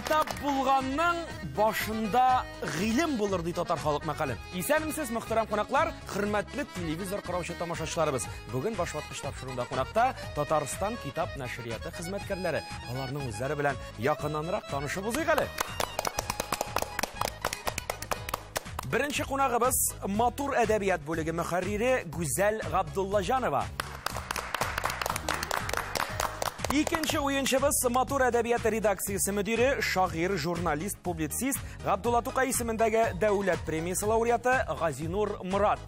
Китап булганның башында гыйлем булыр, ди татар халык мәкале. Исәнмесез, мөхтәрәм кунаклар, хөрмәтле телевизор караучы тамашачыларыбыз. Бүген Башваткыч тапшыруында кунакта Татарстан китап нәшрияты хезмәткәрләре. Аларның үзләре белән якыннанрак танышып узыйк әле. Беренче кунагыбыз матур әдәбият бүлеге мөхәррире Гүзәл Габдуллаҗанова. Икенче уенчыбыз матур әдәбият редакциясе мөдире, шагыйрь, журналист, публицист Габдулла Тукай исемендәге дәүләт премиясе лауреаты Газинур Морат.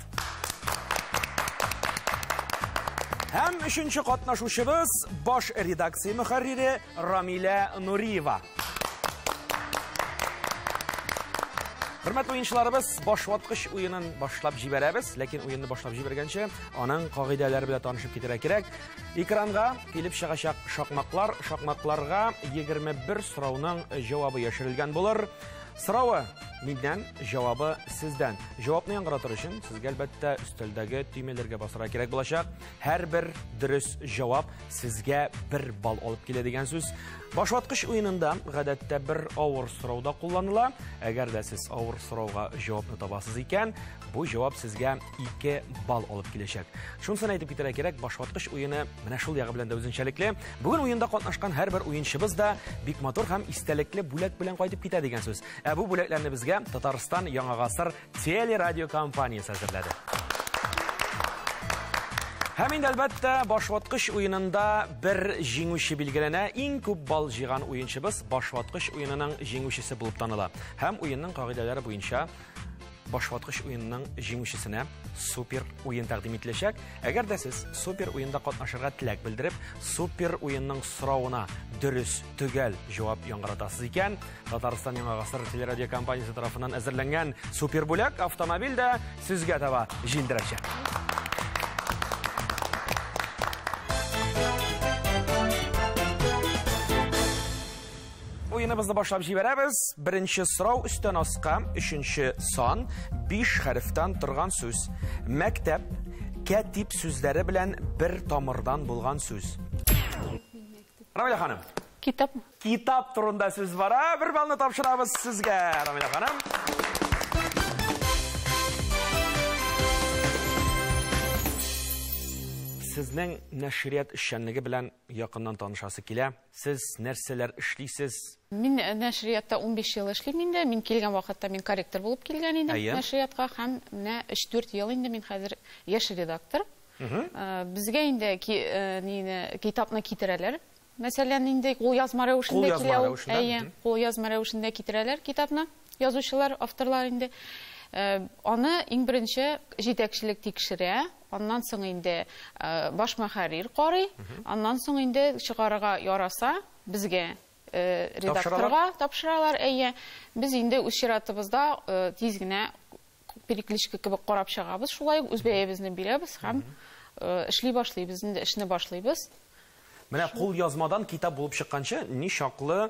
Һәм өченче катнашучыбыз баш редакция мөхәррире Рамилә Нуриева. Хөрмәтле уенчыларыбыз, башваткыч уенын башлап җибәрәбез, ләкин уенны башлап җибәргәнче, аның кагыйдәләре белән танышып китәргә кирәк. Экранга килеп чыгачак шакмаклар, шакмакларга 21 сорауның җавабы яшерелгән булыр. Соравы миннән, җавабы сездән. Җавапны яңгыратыр өчен сезгә әлбәттә өстәлдәге төймәләргә басырга кирәк булачак. Һәрбер дөрес җавап сезгә бер балл алып килә дигән сүз. Башваткыч уенында гадәттә бер авыр сорау да кулланыла. Әгәр дә сез авыр сорауга җавапны табасыз икән, бу җавап сезгә 2 балл алып киләчәк. Шунысын әйтеп китәргә кирәк, башваткыч уены менә шул ягы белән дә үзенчәлекле. Бүген уенда катнашкан һәрбер уенчыбыз да бик матур һәм истәлекле бүләк белән кайтып китә дигән сүз. Ә бу бүләкләрне безгә Татарстан Яңа гасыр телерадиокомпаниясе әзерләде. Һәм инде әлбәттә башваткыч уенында бер җиңүче билгеләнә. Иң күп балл җыйган уенчыбыз башваткыч уенының җиңүчесе булып таныла. Һәм уенның кагыйдәләре буенча башваткыч уенының җиңүчесенә супер уен тәкъдим ителәчәк. Әгәр дә сез супер уенда катнашырга теләк белдереп, супер уенның соравына дөрес, төгәл җавап яңгыратасыз икән, Татарстан Яңа гасыр телерадиокомпаниясе тарафыннан әзерләнгән супер бүләк автомобиль дә сезгә таба җилдерәчәк. Уеныбызны башлап җибәрәбез. Беренче сорау өстән аска, өченче сан, биш хәрефтән торган сүз. Мәктәп, кәтип сүзләре белән бер тамырдан булган сүз. Рамилә ханым. Китап. Китап турында сүз бара. Бер баллны тапшырабыз сезгә, Рамилә ханым. Сезнең нәшрият эшчәнлеге белән якыннан танышасы килә. Сез нәрсәләр эшлисез? Мин нәшриятта 15 ел эшлим инде. Мин килгән вакытта мин корректор булып килгән идем нәшриятка һәм менә 3-4 ел инде мин хәзер яшь редактор. Безгә инде китапны китерәләр. Мәсәлән, инде кул язма рәвешендә килә ул. Әйе, кул язма рәвешендә китерәләр китапны язучылар, авторлар инде. Аны иң беренче җитәкчелек тикшерә, аннан соң инде баш мөхәррир карый, аннан соң инде чыгарырга яраса безгә редакторга тапшыралар. Әйе, без инде үз чиратыбызда тиз генә перекличка кебек карап чыгабыз, шулай ук үз бәябезне бирәбез һәм эшли башлыйбыз, инде эшне башлыйбыз. Менә кул язмадан китап булып чыкканчы ни чаклы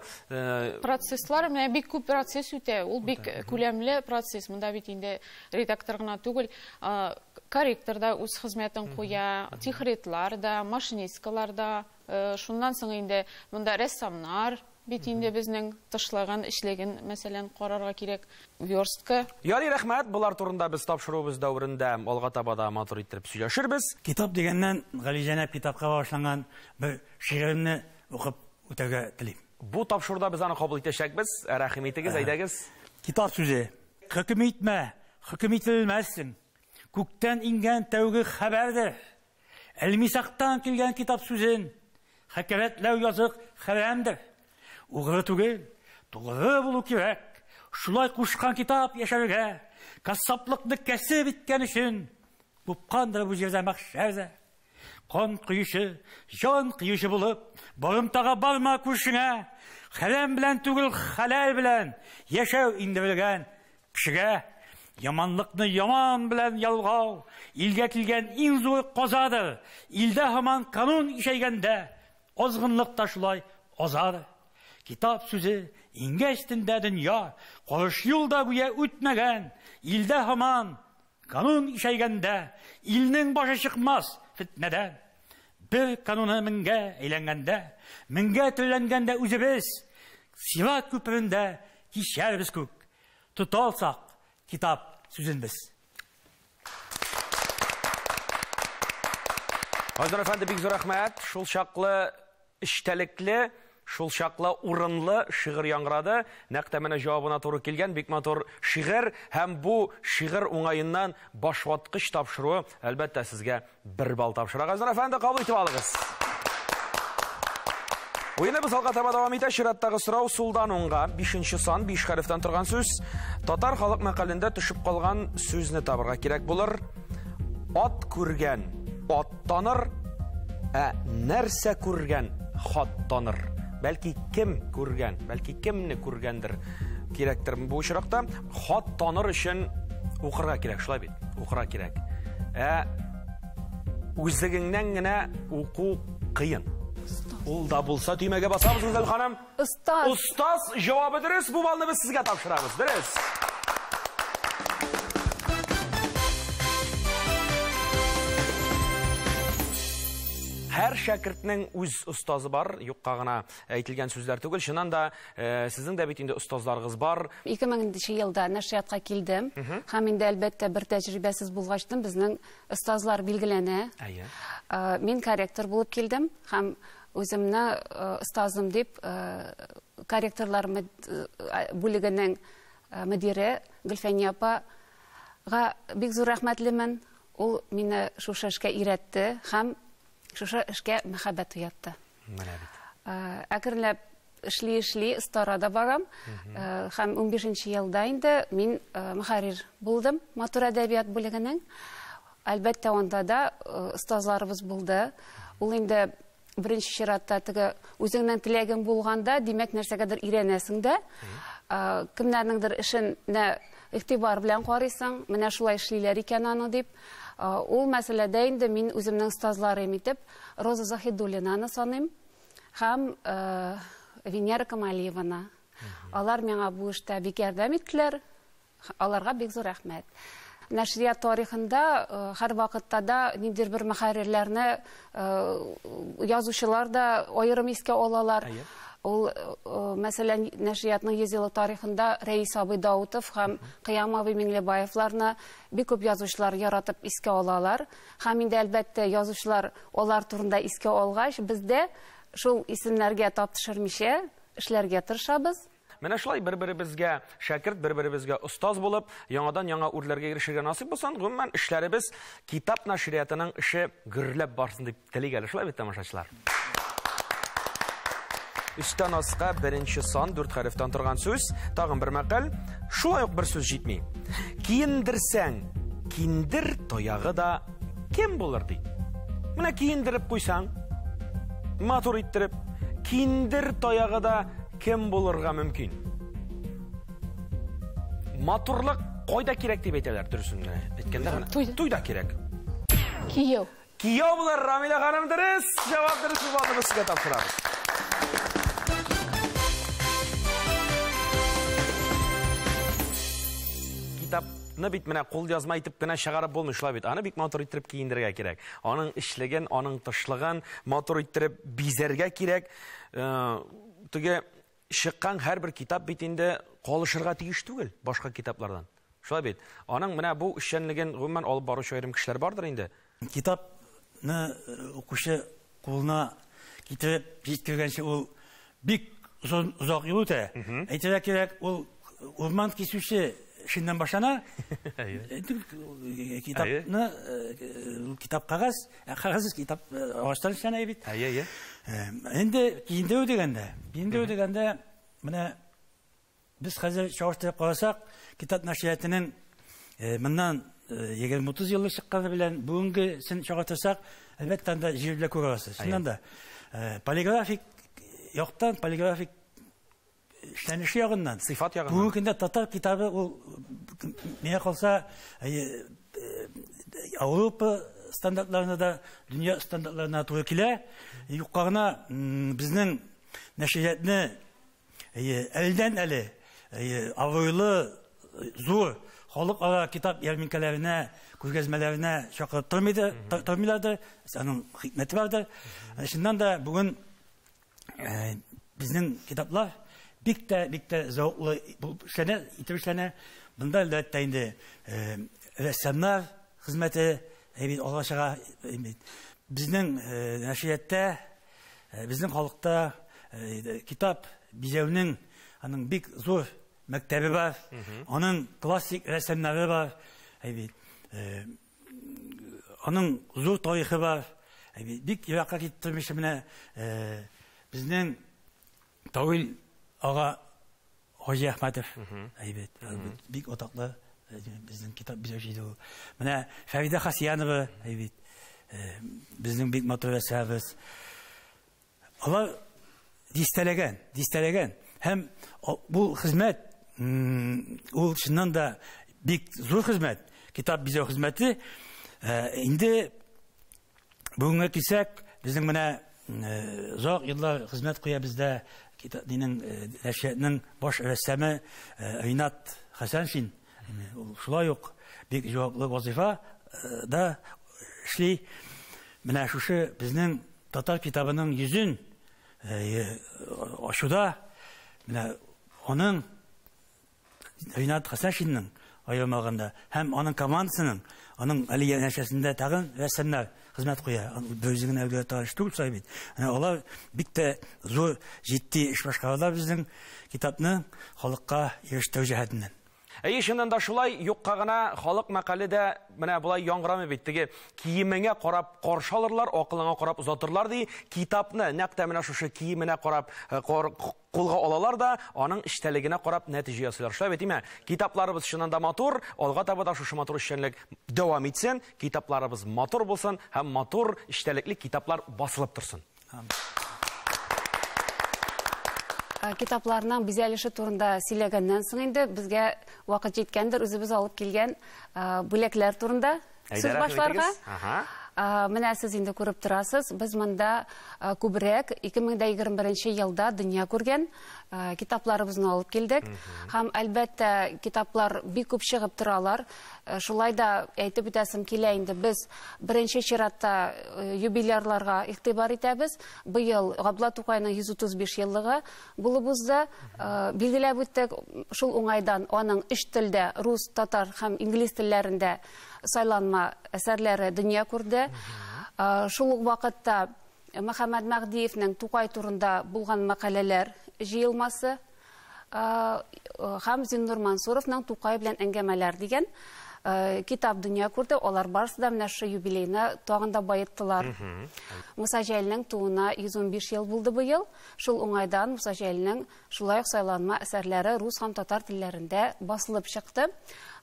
процесслар, менә бик күп процесс үтә. Ул бик күләмле процесс. Монда бит инде редактор гына түгел, корректор да үз хезмәтен куя, техредлар да, машинисткалар да, шуннан соң инде монда рәссамнар бит инде безнең тышлаган, эшләгән, мәсәлән, карарга кирәк, верстка. Ярый, рәхмәт. Болар турында без тапшыруыбыз дәверендә алга таба да матур иттереп сөйләшербез. Китап дигәннән, Галиҗәнәп китапка багышланган бер шигыремне укып үтәргә телим. Бу тапшыруда без аны кабул итәчәкбез. Рәхим итегез, әйдәгез. Китап сүзе. Хөкем итмә, хөкем ителмәссең. Күктән иңгән тәүге хәбәрдер. Әлмисактан килгән китап сүзен хакәрәтләү язык хәрәмдер. Угры түгел, тугры булу кирәк. Шулай кушкан китап яшәргә, кассаплыкны кәсеп иткән өчен купкандыр бу җирдә мәхшәрдә. Кан кыючы, җан кыючы булып, барымтага барма күршеңә, хәрәм белән түгел, хәләл белән яшәү индерелгән кешегә. Яманлыкны яман белән ялгау, илгә килгән иң зур казадыр. Илдә һаман канун ишәйгәндә, азгынлык та шулай азар. Китап сүзе иңгәч тендә дөнья, карыш юл да гүя үтмәгән. Илдә һаман канун ишәйгәндә, илнең башы чыкмас фитнәдән. Бер кануны меңгә әйләнгәндә, меңгә төрләнгәндә үзебез. Сират күперендә кичәрбез күк. Тота алсак китап сүзен без. Айдар әфәнде, бик зур рәхмәт. Шул чаклы эчтәлекле, шул чаклы урынлы шигырь яңгырады. Нәкъ тә менә җавабына туры килгән бик матур шигырь һәм бу шигырь уңаеннан башваткыч тапшыруы, әлбәттә, сезгә бер балл тапшыра. Айдар әфәнде, кабул итеп алыгыз. Уеныбыз алга таба дәвам итә. Чираттагы сорау сулдан уңга. 5 сан, 5 хәрефтән торган сүз. Татар халык мәкалендә төшеп калган сүзне табырга кирәк булыр. Ат күргән ат таныр, ә нәрсә күргән хат таныр. Бәлки кем күргән, бәлки кемне күргәндер кирәктер. Бу очракта хат таныр өчен укырга кирәк, шулай бит? Укырга кирәк. Ә үзлегеңнән генә уку кыен. Ул да булса төймәгә басабыз, Гүзәл ханым. Остаз. Остаз җавабы дөрес, бу балны без сезгә тапшырабыз. Дөрес. Һәр шәкертнең үз остазы бар, юкка гына әйтелгән сүзләр түгел. Чыннан да, сезнең дә бит инде остазларыгыз бар. 2000 елда нәшриятка килдем. Һәм инде әлбәттә бер тәҗрибәсез булгачтын безнең остазлар билгеләнә. Мин корректор булып килдем һәм үземне остазым дип корректорлар бүлегенең мөдире Гөлфәния апага бик зур рәхмәтлемен. Ул мине шушы эшкә өйрәтте һәм шушы эшкә мәхәббәт уятты. Менә бит. Әкренләп эшли-эшли остара да барам. Һәм 15 елда инде мин мөхәррир булдым матур әдәбият бүлегенең. Әлбәттә, анда да остазларыбыз булды. Ул инде беренче чиратта теге үзеңнең теләгең булганда, димәк, нәрсәгәдер өйрәнәсең дә. Кемнәрнеңдер эшенә игътибар белән карыйсың, менә шулай эшлиләр икән аны дип. Ул мәсьәләдә инде мин үземнең остазларым итеп Роза Заһидуллинаны саныйм һәм Венера Камалиеваны. Алар миңа бу эштә бик ярдәм иттеләр. Аларга бик зур рәхмәт. Нәшрият тарихында һәр вакытта да ниндидер бер мөхәррирләрне язучылар да аерым искә алалар. Ул, мәсәлән, нәшриятның 100 еллык тарихында Рәис абый Даутов һәм Кыям абый Миңлебаевларны бик күп язучылар яратып искә алалар. Һәм инде әлбәттә язучылар алар турында искә алгач, без дә шул исемнәргә тап төшермичә эшләргә тырышабыз. Менә шулай бер-беребезгә шәкерт, бер-беребезгә остаз булып, яңадан-яңа үрләргә ирешергә насыйп булсын, гомумән эшләребез китап нәшриятының эше гөрләп барсын дип телик әле, шулай бит, тамашачылар. Өстән аска беренче сан, 4 хәрефтән торган сүз, тагын бер мәкаль, шулай ук бер сүз җитми. Киендерсәң, киндер таягы да кем булыр ди. Менә киендереп куйсаң, матур иттереп, киндер таягы да кем булырга мөмкин? Матурлык кайда кирәк дип әйтәләр, дөресен генә әйткәндә менә. Туйда кирәк. Кияү. Кияү булыр, Рамилә ханым, дөрес. Җавап дөрес булды, без сезгә тапшырабыз. Китапны бит менә кул язма итеп кенә чыгарып булмый, шулай бит. Аны бик матур иттереп киендерергә кирәк. Аның эчлеген, аның тышлыгын матур иттереп бизәргә кирәк. Теге чыккан һәрбер китап бит инде калышырга тиеш түгел башка китаплардан. Шулай бит. Аның менә бу эшчәнлеген гомумән алып баручы аерым кешеләр бардыр инде. Китапны укучы кулына китереп җиткергәнче ул бик озак юл үтә. Әйтергә кирәк, ул урман кисүче эшеннән башлана. Китапны, китап кәгазь, кәгазь китап агачтан эшләнә бит. Инде киендерү дигәндә, менә без хәзер чагыштырып карасак, китап нәшриятының моннан 20-30 еллык чыкканы белән бүгенгесен чагыштырсак, әлбәттә, анда җирле күрәсез. Чыннан да, полиграфик яктан, полиграфик эшләнеше ягыннан, сыйфат ягыннан. Бүгенге көндә татар китабы ул миңа калса Европа стандартларына да, дөнья стандартларына туры килә. Юкка гына безнең нәшриятны әлдән әле абруйлы зур халыкара китап ярминкәләренә, күргәзмәләренә чакырып тормыйлардыр, аның хикмәте бардыр. Чыннан да бүген безнең китаплар Бик тә, бик тә зәвыклы булып эшләнә, итеп эшләнә. Монда әлбәттә инде рәссамнар хезмәте әйбит алга чыга. Безнең нәшриятта, безнең халыкта китап бизәүнең аның бик зур мәктәбе бар, аның классик рәссамнары бар. Әйбит аның зур тарихы бар. Әйбит бик еракка киттертмичә менә безнең Тавил ага Хаҗи Әхмәтов, әйбәт, бик атаклы безнең китап бизәүче иде ул. Менә Фәридә Хасиянова, әйбәт, безнең бик матур рәссамыбыз. Алар дистәләгән, дистәләгән. Һәм бу хезмәт, ул чыннан да бик зур хезмәт, китап бизәү хезмәте. Инде бүгенге килсәк, безнең менә озак еллар хезмәт куя бездә динең нәшриятның баш рәссамы Ринат Хәсәншин. Ул шулай ук бик җаваплы вазифа да эшли. Менә шушы безнең татар китабының йөзен ачуда менә аның Ринат Хәсәншинның аерым алганда һәм аның командасының, аның әле янәшәсендә тагын рәссамнар хезмәт куя. Бер үзе генә өлгерә торган эш түгел шулай бит. Менә алар бик тә зур, җитди эш башкаралар безнең китапны халыкка ирештерү җәһәтеннән. Әйе, чыннан да шулай, юкка гына халык мәкале дә менә болай яңгырамый бит. Теге киемеңә карап каршы алырлар, акылыңа карап озатырлар ди. Китапны нәкъ тә менә шушы киеменә карап кулга алалар да, аның эчтәлегенә карап нәтиҗә ясыйлар. Шулай бит, димә? Китапларыбыз чыннан да матур, алга таба да шушы матур эшчәнлек дәвам итсен, китапларыбыз матур булсын һәм матур эчтәлекле китаплар басылып торсын. Китапларның бизәлеше турында сөйләгәннән соң инде безгә вакыт җиткәндер үзебез алып килгән бүләкләр турында сүз башларга. Менә сез инде күреп торасыз, без монда күбрәк 2021 елда дөнья күргән китапларыбызны алып килдек. Һәм әлбәттә китаплар бик күп чыгып торалар. Шулай да әйтеп үтәсем килә инде, без беренче чиратта юбилярларга игътибар итәбез. Быел Габдулла Тукайның 135 еллыгы булып узды. Билгеләп үттек, шул уңайдан аның өч телдә, рус, татар һәм инглиз телләрендә сайланма әсәрләре дөнья күрде. Шул ук вакытта Мөхәммәд Мәһдиевнең Тукай турында булган мәкаләләр җыелмасы һәм Зиннур Мансуровның Тукай белән әңгәмәләр дигән китап дөнья күрде. Алар барысы да менә шушы юбилейны тагын да байыттылар. Муса Җәлилнең тууына 115 ел булды быел. Шул уңайдан Муса Җәлилнең шулай ук сайланма әсәрләре рус һәм татар телләрендә басылып чыкты.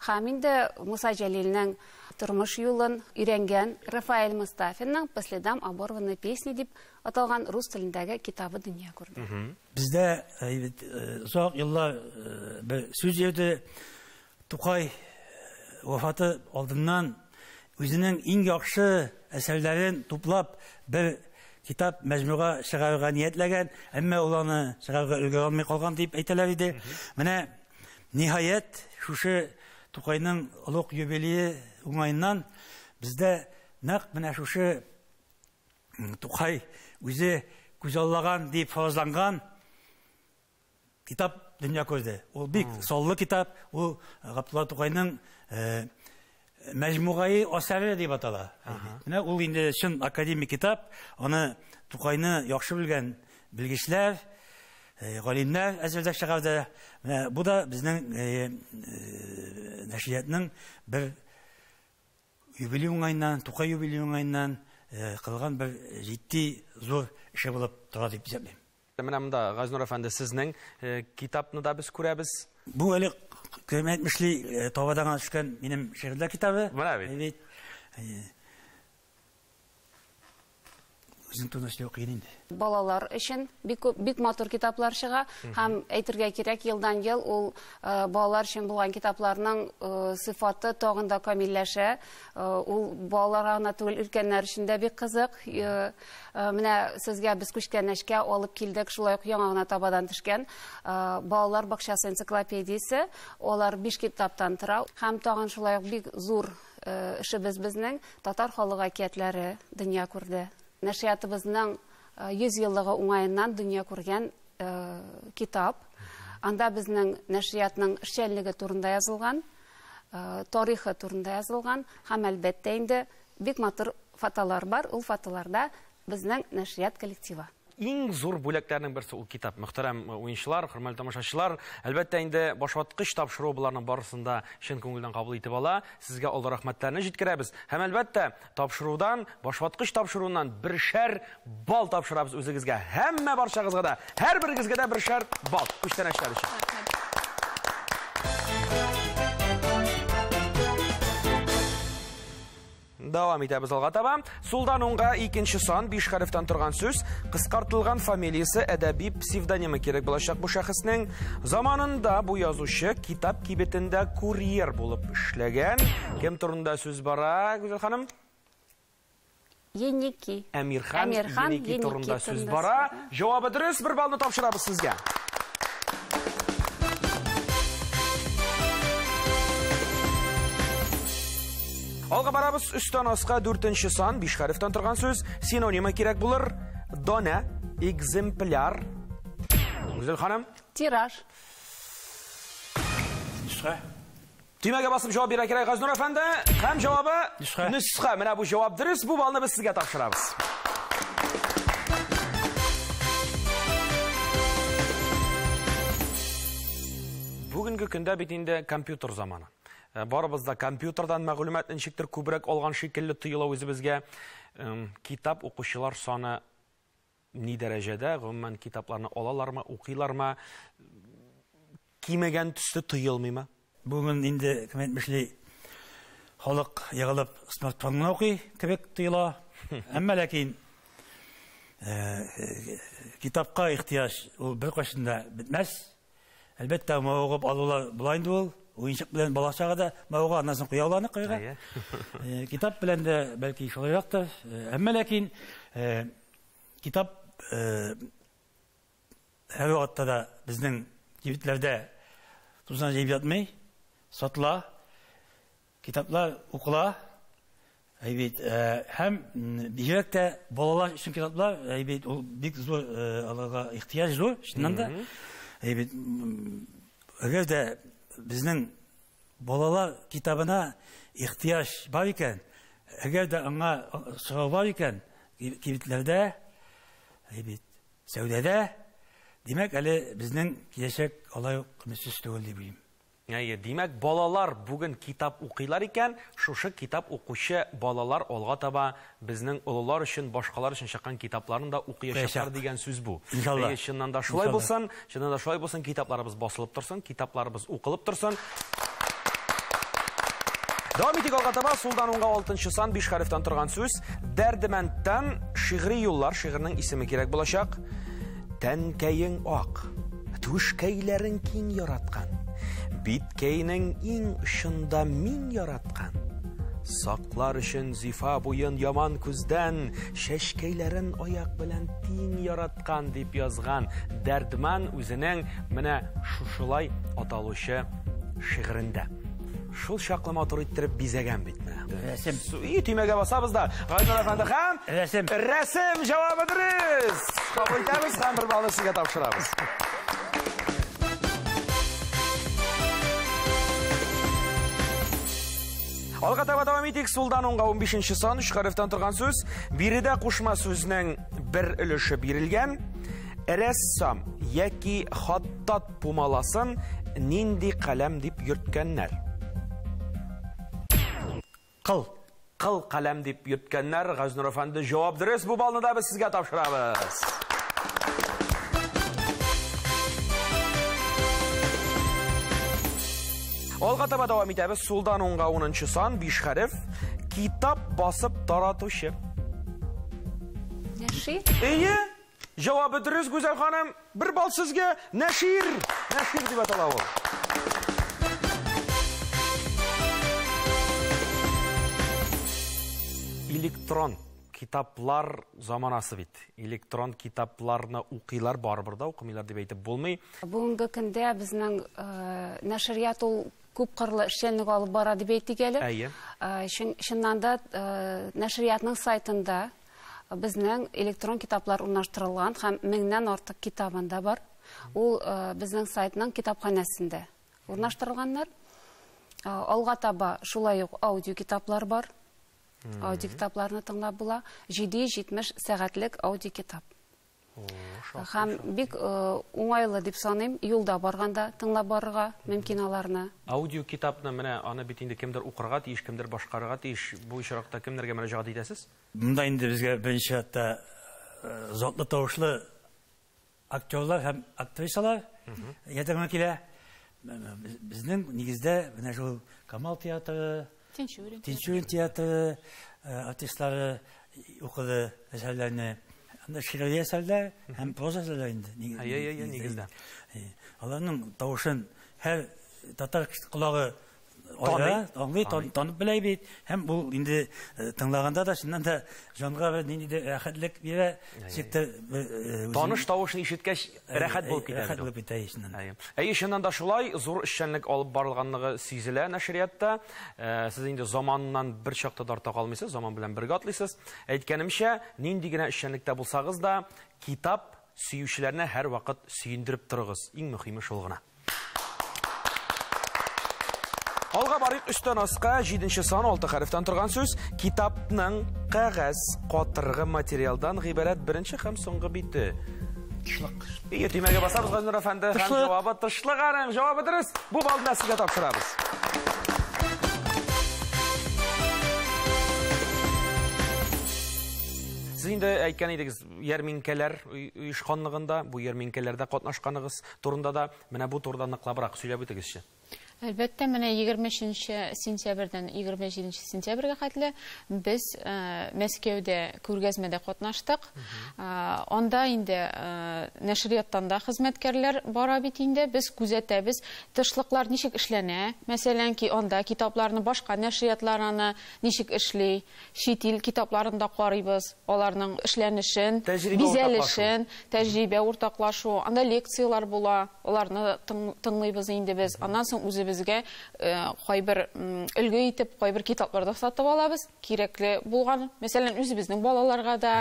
Һәм инде Муса Җәлилнең тормыш юлын өйрәнгән Рафаэль Мустафинның По следам оборванной песни дип аталган рус телендәге китабы дөнья күрде. Бездә озак еллар бер сүз йөрде. Тукай вафаты алдыннан үзенең иң яхшы әсәрләрен туплап бер китап мәҗмуга чыгарырга ниятләгән, әмма ул аны чыгарырга өлгерә алмый калган дип әйтәләр иде. Менә ниһаять шушы Тукайның олуг юбилее уңаеннан бездә нәкъ менә шушы Тукай үзе күзаллаган дип фаразланган китап дөнья күрде. Ул бик саллы китап, ул Габдулла Тукайның Мәҗмугаи асәре дип атала. Менә ул инде чын академик китап, аны Тукайны яхшы белгән белгечләр, галимнәр әзерләп чыгарды. Менә бу да безнең нәшриятның бер юбилей уңаеннан, Тукай юбилей уңаеннан кылган бер җитди зур эше булып тора дип исәплим. Менә монда Газинур әфәнде сезнең китапны да без күрәбез. Бу әле кем әйтмешли, табадан гына төшкән минем шигырьләр китабы. Менә бит. Үзең турында сөйләү кыен инде. Балалар өчен бик күп, бик матур китаплар чыга һәм әйтергә кирәк, елдан ел ул балалар өчен булган китапларның сыйфаты тагын да камилләшә. Ул балаларга гына түгел, өлкәннәр өчен дә бик кызык. Менә сезгә без күчкәнәшкә алып килдек, шулай ук яңа гына табадан төшкән балалар бакчасы энциклопедиясе. Алар 5 китаптан тора һәм тагын шулай ук бик зур эшебез безнең татар халык әкиятләре дөнья күрде. Нәшриятыбызның 100 еллыгы уңаеннан дөнья күргән китап. Анда безнең нәшриятның эшчәнлеге турында язылган, тарихы турында язылган һәм әлбәттә инде бик матур фотолар бар. Ул фотоларда безнең нәшрият коллективы. Иң зур бүләкләрнең берсе ул китап. Мөхтәрәм уенчылар, хөрмәтле тамашачылар, әлбәттә инде башваткыч тапшыру буларның барысын да чын күңелдән кабул итеп ала. Сезгә олы рәхмәтләрне җиткерәбез. Һәм әлбәттә, тапшырудан, башваткыч тапшыруыннан бершәр бал тапшырабыз үзегезгә. Һәммә барчагызга да, һәрберегезгә дә бершәр бал күчтәнәчләр өчен. Дәвам итәбез алга таба. Сулдан уңга икенче сан, 5 хәрефтән торган сүз, кыскартылган фамилиясе, әдәби псевдонимы кирәк булачак бу шәхеснең. Заманында бу язучы китап кибетендә курьер булып эшләгән. Кем турында сүз бара, Гүзәл ханым? Еники. Әмирхан Еники турында сүз бара. Җавабы дөрес, бер баллны тапшырабыз сезгә. Алга барабыз, өстән аска 4-нче сан, 5 хәрефтән торган сүз, синонимы кирәк булыр. Донә, экземпляр. Гүзәл ханым? Тираж. Нөсхә. Төймәгә басып җавап бирә кирәк, Газнур әфәнде. Һәм җавабы нөсхә. Нөсхә. Менә бу җавап дөрес, бу баллны без сезгә тапшырабыз. Бүгенге көндә бит инде компьютер заманы. Барыбыз да компьютердан мәгълүмат ничектер күбрәк алган шикелле тоела үзебезгә. Китап укучылар саны ни дәрәҗәдә? Гомумән китапларны алалармы, укыйлармы? Кимегән төсле тоелмыймы? Бүген инде кем әйтмешли, халык егылып смартфонны укый кебек тоела. Әмма ләкин китапка ихтыяҗ ул беркайчан да бетмәс. Әлбәттә, мавыгып алулар була инде ул. Уенчык белән бала чага да мавыга, аннан соң куя аланы кайга. Китап белән дә бәлки шулайрактыр. Әмма ләкин китап һәр вакытта да безнең кибетләрдә тузан җыеп ятмый, сатыла, китаплар укыла. Әйбит, һәм бигрәк тә балалар өчен китаплар, әйбит, ул бик зур, аларга ихтыяҗ зур, чыннан да. Әйбит, әгәр дә безнең балалар китабына ихтыяҗ бар икән, әгәр дә аңа сорау бар икән, кибетләрдә, әйбит, сәүдәдә, димәк, әле безнең киләчәк алай ук өметсез түгел дип уйлыйм. Әйе, димәк, балалар бүген китап укыйлар икән, шушы китап укучы балалар алга таба безнең олылар өчен, башкалар өчен чыккан китапларны да укыячаклар дигән сүз бу. Иншалла. Әйе, чыннан да шулай булсын, чыннан да шулай булсын, китапларыбыз басылып торсын, китапларыбыз укылып торсын. Дәвам итик алга таба, сулдан уңга 6-нчы сан, 5 хәрефтән торган сүз, Дәрдемәндтән шигъри юллар, шигырьнең исеме кирәк булачак. Тәнкәең ак, түшкәйләрең киң яраткан. Биткәйнең иң очында мин яраткан. Саклар өчен зифа буен яман күздән, чәчкәйләрен аяк белән тиң яраткан дип язган Дәрдман үзенең менә шушылай аталучы шигырендә. Шул чаклы матур иттереп бизәгән бит менә. Рәсем. И, төймәгә басабыз да. Газнур әфәнде һәм Рәсем. Рәсем җавабы дөрес. Кабул итәбез һәм бер баллны сезгә тапшырабыз. Алга таба дәвам итик. Сулдан уңга 15-нче сан, 3 хәрефтән торган сүз. Биредә кушма сүзнең бер өлеше бирелгән. Рәссам яки хаттат пумаласын нинди каләм дип йөрткәннәр? Кыл. Кыл каләм дип йөрткәннәр. Газнур әфәнде, җавап дөрес. Бу балны да без сезгә тапшырабыз. Алга таба дәвам итәбез. Сулдан уңга 10-нчы сан, 5 хәреф. Китап басып таратучы. Нәшир. Әйе, җавабы дөрес, Гүзәл ханым. Бер балл сезгә. Нәшир. Нәшир дип атала ул. Электрон китаплар заманасы бит. Электрон китапларны укыйлар, барыбер да укымыйлар дип әйтеп булмый. Бүгенге көндә безнең нәшрият ул күп кырлы эшчәнлек алып бара дип әйтик әле. Әйе. Чыннан да нәшриятның сайтында безнең электрон китаплар урнаштырылган һәм 1000-нән артык китап анда бар. Ул безнең сайтның китапханәсендә урнаштырылганнар. Алга таба шулай ук аудио китаплар бар. Аудио китапларны тыңлап була. 770 сәгатьлек аудио китап. Һәм бик уңайлы дип саныйм, юлда барганда тыңлап барырга мөмкин аларны. Аудио китапны менә аны бит инде кемдер укырга тиеш, кемдер башкарырга тиеш. Бу очракта кемнәргә мөрәҗәгать итәсез? Монда инде безгә беренче чиратта затлы тавышлы актерлар һәм актрисалар ярдәмгә килә. Безнең нигездә менә шул Камал театры, Тинчурин театры артистлары укыды әсәрләрне. Анда шигъри әсәрләр һәм проза әсәрләр инде. Нигездә. Аларның тавышын һәр татар колагы аңлый, танып белә бит. Һәм бу инде тыңлаганда да чыннан да җанга бер ниндидер рәхәтлек бирә. Таныш тавышын ишеткәч рәхәт булып китә. Рәхәт булып китә чыннан. Әйе, чыннан да шулай зур эшчәнлек алып барылганлыгы сизелә нәшриятта. Сез инде заманнан бер чакта да арта калмыйсыз, заман белән бергә атлыйсыз. Әйткәнемчә, нинди генә эшчәнлектә булсагыз да, китап сөючеләрне һәрвакыт сөендереп торыгыз. Иң мөһиме шул гына. Алга барыйк өстән аска, 7 сан 6 хәрефтән торган сүз. Китапның кәгазь катыргы материалдан гыйбарәт беренче һәм соңгы бите. Тышлык. Ие, төймәгә басабыз, Газинур әфәнде. Һәм җавабы тышлык аның. Җавабы дөрес. Бу балны сезгә тапшырабыз. Сез инде әйткән идегез, ярминкәләр оешканлыгында, бу ярминкәләрдә катнашканыгыз турында да, менә бу турыда ныклабрак сөйләп үтегезче. Әлбәттә, менә 23 сентябрьдән 27 сентябрьгә хәтле без Мәскәүдә күргәзмәдә катнаштык. Анда инде нәшрияттан да хезмәткәрләр бара бит инде. Без күзәтәбез, тышлыклар ничек эшләнә. Мәсәлән, ки анда китапларны башка нәшриятлар аны ничек эшли, чит ил китапларын да карыйбыз, аларның эшләнешен, бизәлешен, тәҗрибә уртаклашу. Анда лекцияләр була, аларны тыңлыйбыз инде без. Аннан соң үзебез безгә кайбер өлге итеп, кайбер китаплар да сатып алабыз, кирәкле булган. Мәсәлән, үзебезнең балаларга да,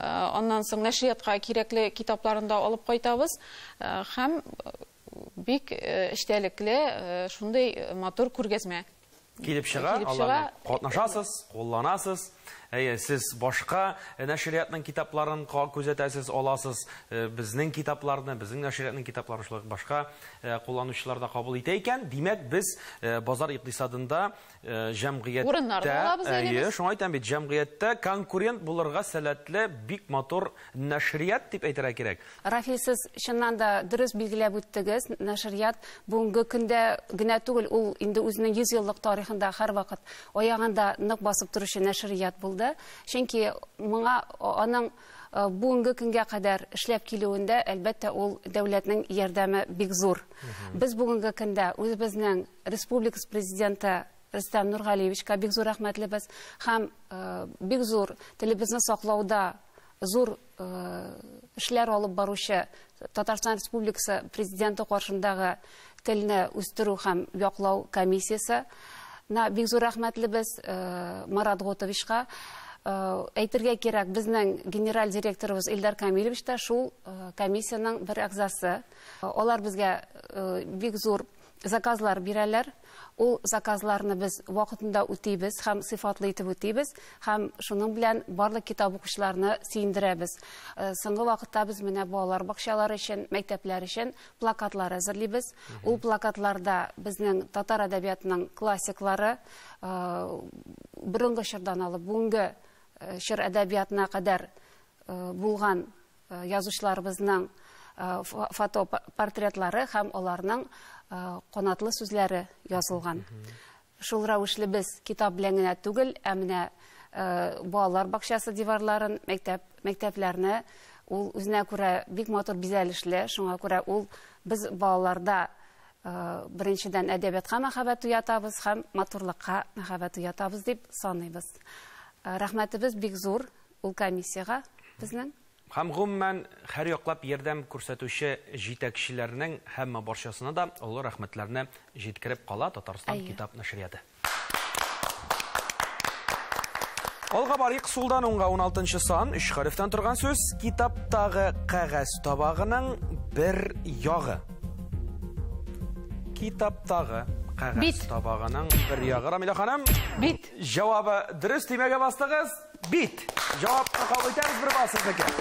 аннан соң нәшриятка кирәкле китапларын да алып кайтабыз. Һәм бик эчтәлекле шундый матур күргәзмә килеп чыга, аларны катнашасыз, кулланасыз. Әйе, сез башка нәшриятның китапларын күзәтәсез, аласыз, безнең китапларны, безнең нәшриятның китапларын шулай башка кулланучылар да кабул итә икән. Димәк, без базар икътисадында җәмгыятьтә, әйе, шуңа әйтәм бит, җәмгыятьтә конкурент булырга сәләтле бик матур нәшрият дип әйтергә кирәк. Рафил, сез чыннан да дөрес билгеләп үттегез. Нәшрият бүгенге көндә генә түгел, ул инде үзенең 100 еллык тарихында һәрвакыт аягында нык басып торучы нәшрият булды. Чөнки моңа аның бүгенге көнгә кадәр эшләп килүендә, әлбәттә, ул дәүләтнең ярдәме бик зур. Без бүгенге көндә үзебезнең республикасы президенты Рөстәм Нургалиевичка бик зур рәхмәтлебез һәм бик зур телебезне саклауда зур эшләр алып баручы Татарстан Республикасы президенты каршындагы телне үстерү һәм яклау комиссиясе на бик зур рәхмәтлебез Марат Готовичка. Әйтергә кирәк, безнең генераль директорыбыз Илдар Камилевич та шул комиссиянең бер әгъзасы. Алар безгә бик зур заказлар бирәләр. Ул заказларны без вакытында үтибез һәм сыйфатлы итеп үтибез һәм шуның белән барлык китап укучыларны сөендерәбез. Соңгы вакытта без менә балалар бакчалары өчен, мәктәпләр өчен плакатлар әзерлибез. Ул плакатларда безнең татар әдәбиятының классиклары борынгы чордан алып бүгенге чор әдәбиятына кадәр булган язучыларыбызның фотопортретлары һәм аларның канатлы сүзләре язылган. Шул рәвешле без китап белән генә түгел, ә менә балалар бакчасы диварларын, мәктәпләрне ул үзенә күрә бик матур бизәлешле, шуңа күрә ул без балаларда беренчедән әдәбиятка мәхәббәт уятабыз һәм матурлыкка мәхәббәт уятабыз дип саныйбыз. Рәхмәтебез бик зур ул комиссиягә безнең. Һәм гомумән һәр яклап ярдәм күрсәтүче җитәкчеләрнең һәммә барчасына да олы рәхмәтләрне җиткереп кала Татарстан китап нәшрияты. Алга барыйк, сулдан уңга 16 сан, 3 хәрефтән торган сүз, китаптагы кәгазь табагының бер ягы. Китаптагы кәгазь табагының бер ягы. Рамилә ханым. Бит. Җавабы дөрес, төймәгә бастыгыз. Бит. Җавапны кабул итәбез, бер балл сезнеке.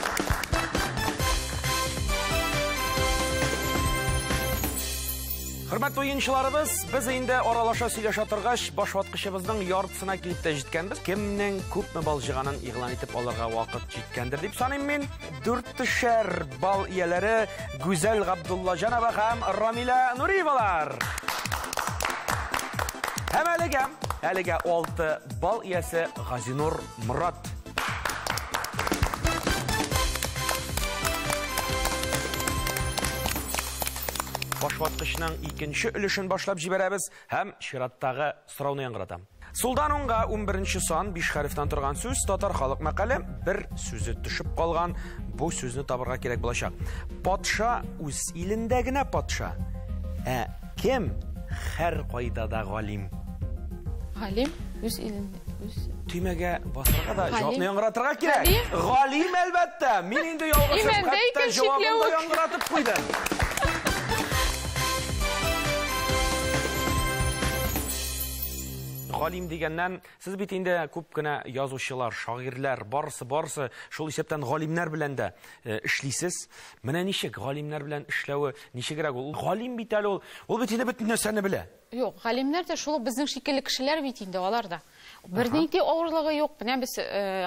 Хөрмәтле уенчыларыбыз, без инде аралаша сөйләшә торгач, башваткычыбызның яртысына килеп тә җиткәнбез. Кемнең күпме балл җыйганын игълан итеп алырга вакыт җиткәндер дип саныйм мин. Дүртешәр балл ияләре Гүзәл Габдуллаҗанова һәм Рамилә Нуриевалар. Һәм әлегә, әлегә 6 балл иясе Газинур Морат. Башваткычның икенче өлешен башлап җибәрәбез һәм чираттагы сорауны яңгыратам. Сулдан уңга 11 сан, 5 хәрефтән торган сүз, татар халык мәкале, бер сүзе төшеп калган, бу сүзне табырга кирәк булачак. Патша үз илендә генә патша. Ә кем һәр кайда да галим? Галим үз илендә, үз Төймәгә басарга да җавапны яңгыратырга кирәк. Галим, әлбәттә. Мин инде ялгышып, хәтта җавабын да яңгыратып куйдым. Галим дигәннән, сез бит инде күп кенә язучылар, шагыйрьләр, барысы-барысы, шул исәптән галимнәр белән дә эшлисез. Менә ничек галимнәр белән эшләве, ничегрәк ул? Галим бит әле ул, ул бит инде бөтен нәрсәне белә. Юк, галимнәр дә шул безнең шикелле кешеләр бит инде алар да. Бернинди авырлыгы юк. Менә без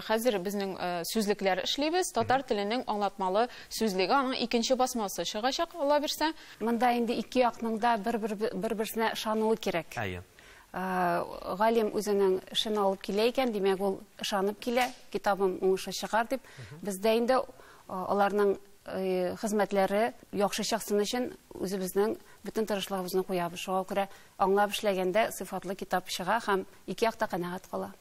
хәзер безнең сүзлекләр эшлибез. Татар теленең аңлатмалы сүзлеге, аның икенче басмасы чыгачак, Алла бирсә. Монда инде ике якның да бер-берсенә ышануы кирәк. Әйе. Галим үзенең эшен алып килә икән, димәк, ул ышанып килә, китабым уңышлы чыгар дип. Бездә инде аларның хезмәтләре яхшы чыксын өчен үзебезнең бөтен тырышлыгыбызны куябыз. Шуңа күрә аңлап эшләгәндә сыйфатлы китап чыга һәм ике як та канәгать кала.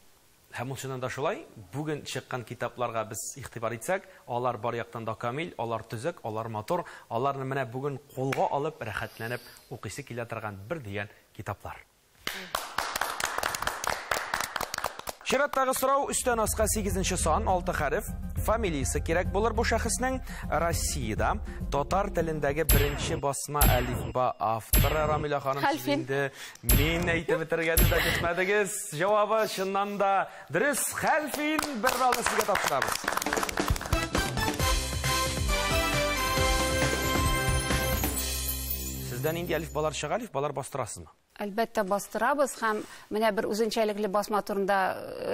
Һәм ул чыннан да шулай, бүген чыккан китапларга без игътибар итсәк, алар бар яктан да камил, алар төзек, алар матур, аларны менә бүген кулга алып, рәхәтләнеп укыйсы килә торган бер дигән китаплар. Чираттагы сорау өстән аска 8 сан, 6 хәреф. Фамилиясе кирәк булыр бу шәхеснең. Россиядә татар телендәге беренче басма әлифба авторы Рамилә ханым, сез инде мин әйтеп бетергәнне дә көтмәдегез. Җавабы чыннан да дөрес. Хәлфин, бер баллны сезгә тапшырабыз. Сездә нинди әлифбалар чыга, әлифбалар бастырасызмы? Әлбәттә бастырабыз һәм менә бер үзенчәлекле басма турында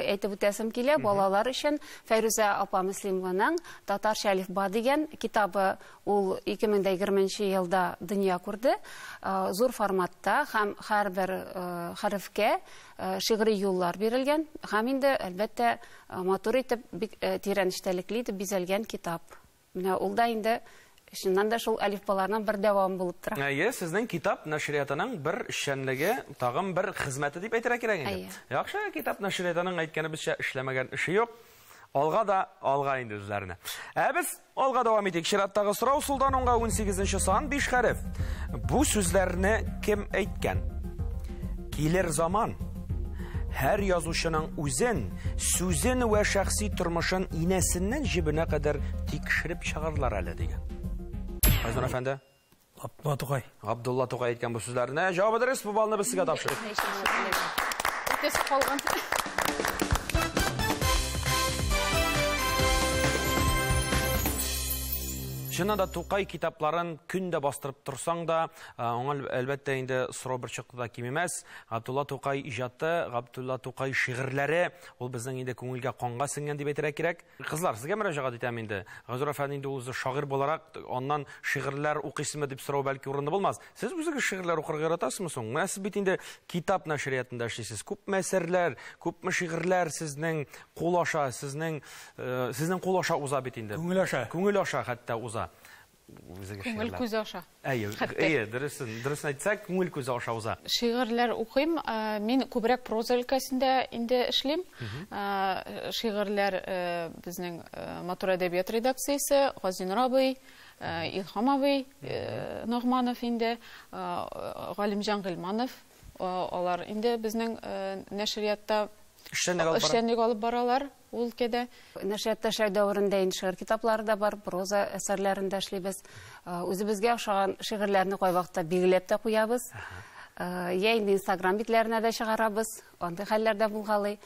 әйтеп үтәсем килә. Балалар өчен Фәйрүзә апа Мөслимованың Татарча әлифба дигән китабы ул 2020 елда дөнья күрде. Зур форматта һәм һәрбер хәрефкә шигъри юллар бирелгән һәм инде әлбәттә матур итеп, бик тирән эчтәлекле итеп бизәлгән китап. Менә ул да инде чыннан да шул әлифбаларның бер дәвамы булып тора. Әйе, сезнең китап нәшриятының бер эшчәнлеге, тагын бер хезмәте дип әйтергә кирәк инде. Яхшы, китап нәшриятының әйткәнебезчә эшләмәгән эше юк. Алга да алга инде үзләренә. Ә без алга дәвам итик. Чираттагы сорау сулдан уңга 18 сан, 5 хәреф. Бу сүзләрне кем әйткән? Килер заман. Һәр язучының үзен, сүзен вә шәхси тормышын инәсеннән җебенә кадәр тикшереп чыгарлар әле дигән. Айзур әфәнде? Габдулла Тукай. Габдулла Тукай әйткән бу сүзләрне. Җавабы дөрес, бу балны без сезгә тапшырдык. Үтәсе калган. Чыннан да Тукай китапларын көн дә бастырып торсаң да, аңа әлбәттә инде сорау бер чакта да кимемәс. Габдулла Тукай иҗаты, Габдулла Тукай шигырьләре, ул безнең инде күңелгә канга сеңгән дип әйтергә кирәк. Кызлар, сезгә мөрәҗәгать итәм инде. Газур әфәнде инде ул үзе шагыйрь буларак, аннан шигырьләр укыйсызмы дип сорау бәлки урынлы булмас. Сез үзегез шигырьләр укырга яратасызмы соң? Менә сез бит инде китап нәшриятында эшлисез. Күпме әсәрләр, күпме шигырьләр сезнең кул аша, сезнең кул аша уза бит инде. Күңел аша. Күңел аша хәтта уза. Күңел күзе аша. Әйе, әйе, дөресен әйтсәк, күңел күзе аша уза. Шигырьләр укыйм. Мин күбрәк проза өлкәсендә инде эшлим. Шигырьләр безнең Матур әдәбият редакциясе, Газинур абый, Илһам абый Ногманов инде, Галимҗан Гыйльманов, алар инде безнең нәшриятта Эшчәнлек алып баралар ул өлкәдә. Нәшриятта эшләү дәверендә инде шигырь китаплары да бар, проза әсәрләрен дә эшлибез. Үзебезгә охшаган шигырьләрне кайвакытта билгеләп тә куябыз. Я инде Инстаграм битләренә дә чыгарабыз, андый хәлләр дә булгалый.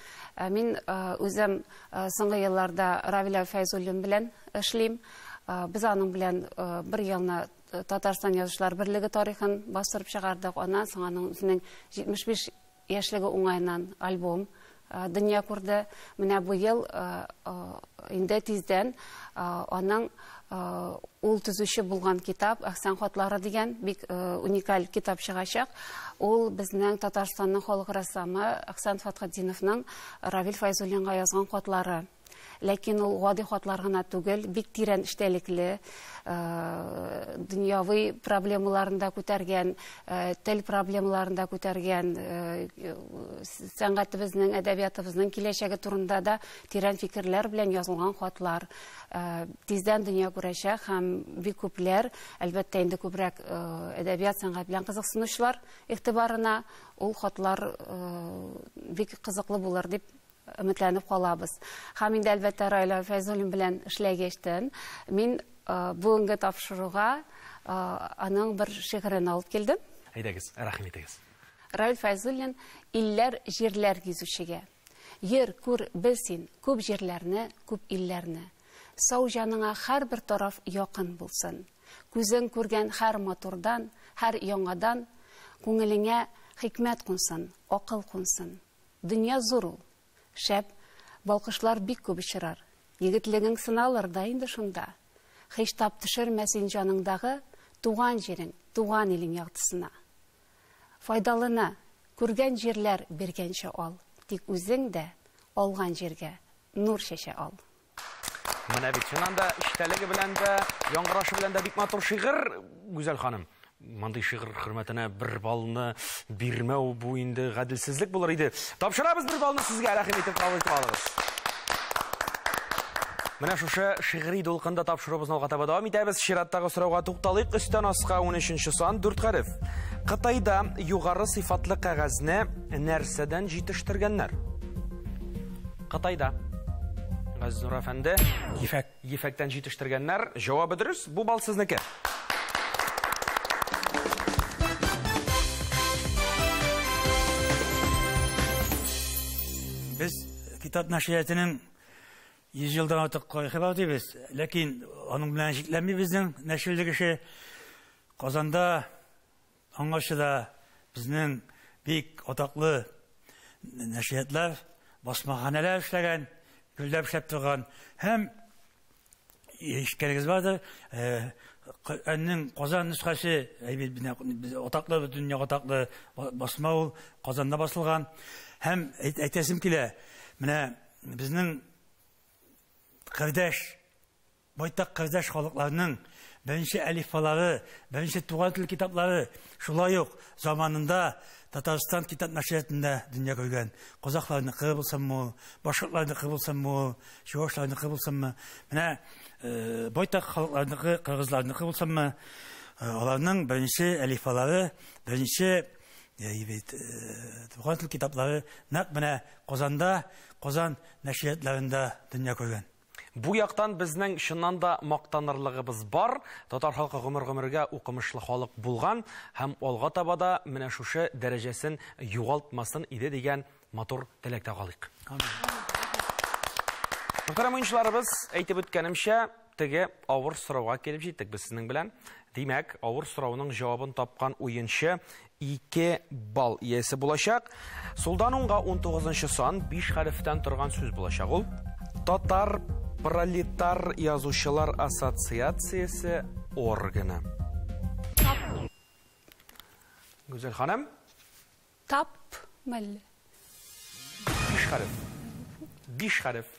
Мин үзем соңгы елларда Равил Фәйзуллин белән эшлим. Без аның белән бер елны Татарстан Язучылар берлеге тарихын бастырып чыгардык. Аннан соң аның үзенең 75 яшьлеге уңаеннан альбом дөнья күрде. Менә бу ел инде тиздән аның ул төзүче булган китап Әхсән хатлары дигән бик уникаль китап чыгачак. Ул безнең Татарстанның халык рәссамы Әхсән Фәтхетдиновның Равил Фәйзуллинга язган хатлары. Ләкин ул гади хатлар гына түгел, бик тирән эчтәлекле, дөньяви проблемаларын да күтәргән, тел проблемаларын да күтәргән, сәнгатебезнең, әдәбиятыбызның киләчәге турында да тирән фикерләр белән язылган хатлар. Тиздән дөнья күрәчәк һәм бик күпләр, әлбәттә инде күбрәк әдәбият, сәнгать белән кызыксынучылар игътибарына ул хатлар бик кызыклы булыр дип өметләнеп калабыз. Һәм инде әлбәттә Раил Фәйзуллин белән эшләгәчтән мин бүгенге тапшыруга аның бер шигырен алып килдем. Әйдәгез, рәхим итегез. Раил Фәйзуллин Илләр, җирләр гизүчегә. Йөр, күр, бел син күп җирләрне, күп илләрне. Сау җаныңа һәрбер тараф якын булсын. Күзең күргән һәр матурдан, һәр яңадан күңелеңә хикмәт кунсын, акыл кунсын. Дөнья зур ул. Шәп, балкышлар бик күп очрар. Егетлегең сыналыр да инде шунда. Һич тап төшермә син җаныңдагы туган җирең, туган илең яктысына. Файдалына, күргән җирләр биргәнчә ал. Тик үзең дә алган җиргә нур чәчә ал. Менә бит чыннан да эчтәлеге белән дә, яңгырашы белән дә бик матур шигырь, Гүзәл ханым. Мондый шигырь хөрмәтенә бер баллны бирмәү бу инде гаделсезлек булыр иде. Тапшырабыз бер баллны сезгә, рәхим итеп кабул итеп алыгыз. Менә шушы шигъри дулкында тапшыруыбызны алга таба дәвам итәбез. Чираттагы сорауга тукталыйк. Өстән аска 13 сан, 4 хәреф. Кытайда югары сыйфатлы кәгазьне нәрсәдән җитештергәннәр? Кытайда. Газизнур әфәнде, ефәк. Ефәктән җитештергәннәр. Җавабы дөрес, бу балл сезнеке. Без китап нәшриятының 100 елдан артык тарихы бар дибез, ләкин аның белән чикләнми безнең нәширлек эше. Казанда аңлашы да безнең бик атаклы нәшриятлар, басмаханәләр эшләгән, гөлләп эшләп торган һәм ишеткәнегез бардыр, Коръәннең Казан нөсхәсе, әйбит, атаклы, дөнья атаклы басма ул Казанда басылган. Һәм әйтәсем килә, менә безнең кардәш, байтак кардәш халыкларның беренче әлифбалары, беренче туган тел китаплары шулай ук заманында Татарстан китап нәшриятында дөнья күргән. Казахларныкы булсынмы, башкортларныкы булсынмы, чувашларныкы булсынмы, менә байтак халыкларныкы, кыргызларныкы булсынмы, аларның беренче әлифбалары, беренче туган тел китаплары нәкъ менә Казанда, Казан нәшриятларында дөнья күргән. Бу яктан безнең чыннан да мактанырлыгыбыз бар. Татар халкы гомер-гомергә укымышлы халык булган һәм алга таба да менә шушы дәрәҗәсен югалтмасын иде дигән матур теләктә калыйк. Мөхтәрәм уенчыларыбыз, әйтеп үткәнемчә, теге авыр сорауга килеп җиттек без сезнең белән. Димәк, авыр сорауның җавабын тапкан уенчы 2 балл иясе булачак. Сулдан уңга 19 сан 5 хәрефтән торган сүз булачак ул. Татар Пролетар язучылар ассоциациясе органы. Тап. Гүзәл ханым? Тап мәлле. 5 хәреф. 5 хәреф.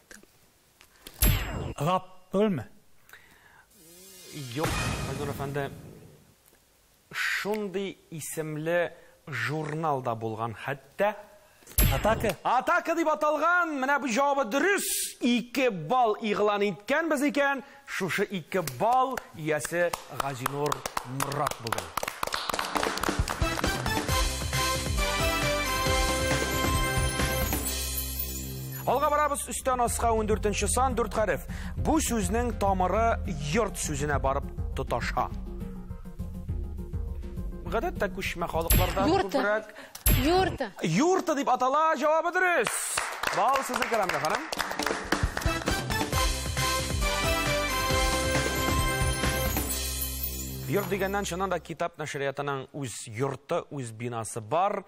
Рап түгелме? Юк, Айнур әфәнде, шундый исемле журнал да булган хәтта. Атака. Атака дип аталган. Менә бу җавабы дөрес. 2 балл игълан иткәнбез икән. Шушы 2 балл иясе Газинур Морат бүген. барабыз. Өстән аска 14 сан, 4 хәреф. Бу сүзнең тамыры йорт сүзенә барып тоташа. Гадәттә күчмә халыкларда күбрәк юрта. Юрта дип атала, җавабы дөрес. Бал сезнеке, Рамилә ханым. Йорт дигәннән, чыннан да китап нәшриятының үз йорты, үз бинасы бар.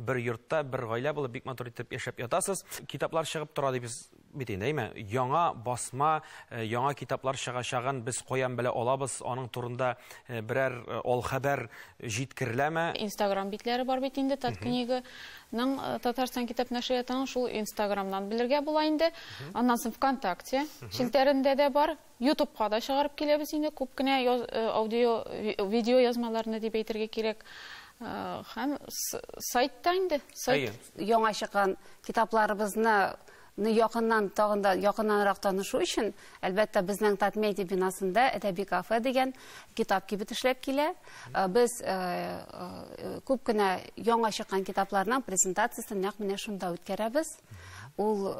Бер йортта бер гаилә булып бик матур итеп яшәп ятасыз. Китаплар чыгып тора дибез бит инде, әйме? Яңа басма, яңа китаплар чыгачагын без каян белә алабыз? Аның турында берәр алхәбәр җиткереләме? Инстаграм битләре бар бит инде, Таткниганың, Татарстан китап нәшриятының шул Инстаграмнан белергә була инде. Аннан соң ВКонтакте челтәрендә дә бар. YouTube'ка да чыгарып киләбез инде, күп кенә аудио, видео язмаларны дип әйтергә кирәк. Һәм сайтта инде, сайт. Яңа чыккан китапларыбызны якыннан, тагын да якыннанрак танышу өчен, әлбәттә, безнең Татмедиа бинасында Әдәби кафе дигән китап кибете эшләп килә. Без күп кенә яңа чыккан китапларның презентациясен нәкъ менә шунда үткәрәбез. Ул